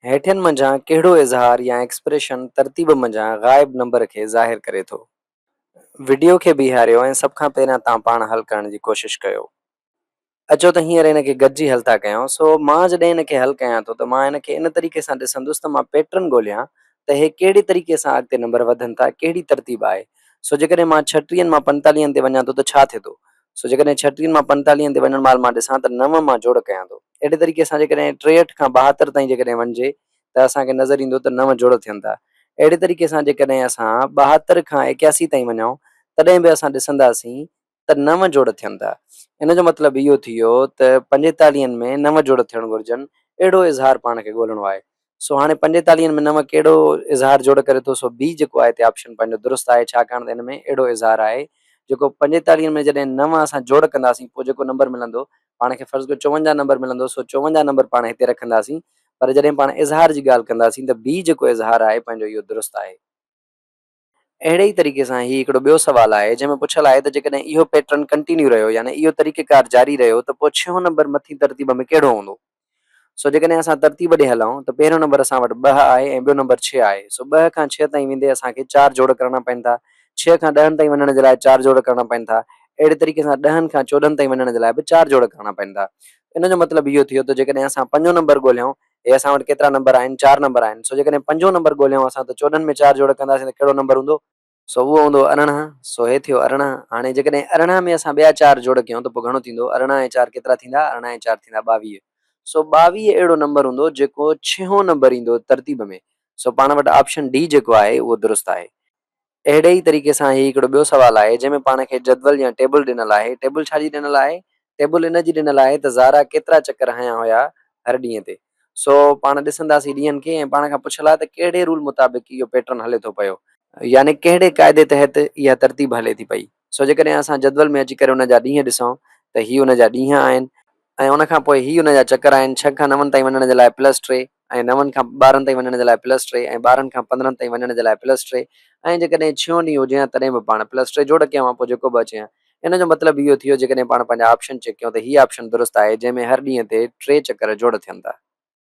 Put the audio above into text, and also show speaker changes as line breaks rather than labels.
هيٺين منجهان ڪهڙو اظهار يا ايڪسپريشن ترتيب منجهان غائب نمبر کي ظاهر ڪري ٿو؟ وڊيو کي بيهاريو ۽ سڀ کان پهريان توهان پاڻ حل ڪرڻ جي ڪوشش ڪيو. اچو ته هينئر ان کي گڏجي حل ٿا ڪيون. سو مان جڏهن ان کي حل ڪيان ٿو ته مان ان کي ان طريقي سان ڏسندس ته مان پيٽرن ڳوليان ته هي ڪهڙي طريقي سان اڳتي نمبر وڌن ٿا، ڪهڙي ترتيب آهي. سو جيڪڏهن مان ڇٽيهن مان پنتاليهن تي وڃان ٿو ته ڇا ٿئي ٿو؟ سو جيڪڏهن ڇٽيهن مان پنتاليهن تي وڃڻ مهل مان ڏسان ته نو مان جوڙ ڪيان ٿو. اهڙي طريقي سان جيڪڏهن 63 کان 72 تائين جيڪڏهن وڃجي ته اسان کي نظر ايندو ته نو جوڙ ٿين ٿا. اهڙي طريقي سان جيڪڏهن اسان 72 کان 81 تائين وڃون تڏهن به اسان ڏسنداسين ته نو جوڙ ٿين ٿا. ان جو مطلب اهو ٿي ويو ته پنجيتاليهن ۾ نو جوڙ ٿيڻ گهرجن. اهڙو اظهار پاڻ کي ڳولڻو آهي. سو هاڻي پنجيتاليهن ۾ نو ڪهڙو اظهار جوڙ ڪري ٿو سو بي جيڪو آهي هتي آپشن پنهنجو درست آهي ڇاڪاڻ ته ان ۾ اهڙو اظهار آهي جيڪو پنجيتاليهن ۾ جڏهن نو اسان جوڙ ڪنداسين پوء جيڪو نمبر ملندو پاڻ کي فرض ڪيو 54 نمبر ملندو سو 54 نمبر پاڻ هتي رکنداسين پر جڏهن پاڻ اظهار جي ڳالهه ڪنداسين ته بي جيڪو اظهار آهي پنهنجو اهو درست آهي. اهڙي ئي طريقي سان هي هڪڙو ٻيو سوال آهي جنهن ۾ پڇيل آهي ته جيڪڏهن اهو پيٽرن ڪنٽينيو رهيو يعني اهو طريقيڪار جاري رهيو ته پوء ڇهون نمبر مٿين ترتيب ۾ ڪهڙو هوندو؟ سو جيڪڏهن اسان ترتيب ڏي هلون ته پهريون نمبر اسان وٽ ٻه آهي ۽ ٻيو نمبر ڇهه آهي سو ٻه کان ڇهه تائين ويندي اسان کي چار جوڙ ڪرڻا پين ٿا، ڇهه کان ڏهن تائين وڃڻ جي لاء چار جوڙ ڪرڻا پين ٿا، اهڙي طريقي سان ڏهن کان چوڏهن تائين وڃڻ جي لاء به چار جوڙ ڪرڻا پين ٿا. ان جو مطلب اهو ٿيو ته جيڪڏهن اسان پنجون نمبر ڳوليون هي اسان وٽ ڪيترا نمبر آهن؟ چار نمبر آهن. سو جيڪڏهن پنجون نمبر ڳوليون اسان ته 14 ۾ چار جوڙ ڪنداسين ته ڪهڙو نمبر هوندو؟ سو اهو هوندو 18. سو هي ٿيو 18. هاڻي جيڪڏهن 18 ۾ اسان ٻيا چار جوڙ ڪيون ته پوء گهڻو ٿيندو؟ 18 ۽ چار ڪيترا ٿيندا؟ 18 ۽ چار ٿيندا 22. سو 22 اهڙو نمبر هوندو جيڪو ڇهون نمبر ايندو ترتيب ۾. سو پاڻ وٽ آپشن ڊي جيڪو آهي اهو درست آهي. اهڙي ئي طريقي سان هي هڪڙو ٻيو سوال آهي جنهن ۾ پاڻ کي جدول يا ٽيبل ڏنل آهي. ٽيبل ڇا جي ڏنل آهي؟ ٽيبل ان جي ڏنل آهي ته زارا ڪيترا چڪر هنيا هيا هر ڏينهن تي. سو پاڻ ڏسنداسين ڏينهن کي ۽ پاڻ کان پڇيل آهي ته ڪهڙي رول مطابق اهو پيٽرن هلي ٿو پيو. يعني ڪهڙي قاعدي تحت اها ترتيب هلي ٿي پئي. سو جيڪڏهن اسان جدول ۾ اچي ڪري ان جا ڏينهن ڏسون ته هي ان جا ڏينهن آهن ۽ ان کان پوء هي ان جا چڪر آهن ڇهه کان نون تائين وڃڻ جي لاء پلس ٽي ۽ نون کان 12 تائين وڃڻ جي لاء پلس ٽي ۽ 12 کان 15 تائين وڃڻ جي لاء پلس ٽي ۽ جيڪڏهن ڇهون ڏينهن هجي ها تڏهن به پاڻ پلس ٽي جوڙ ڪيون ها پوء جيڪو به اچي ها. ان جو مطلب اهو ٿيو جيڪڏهن پاڻ پنهنجا آپشن چيڪ ڪيون ته هي آپشن درست آهي جنهن ۾ هر ڏينهن تي ٽي چڪر جوڙ ٿين ٿا.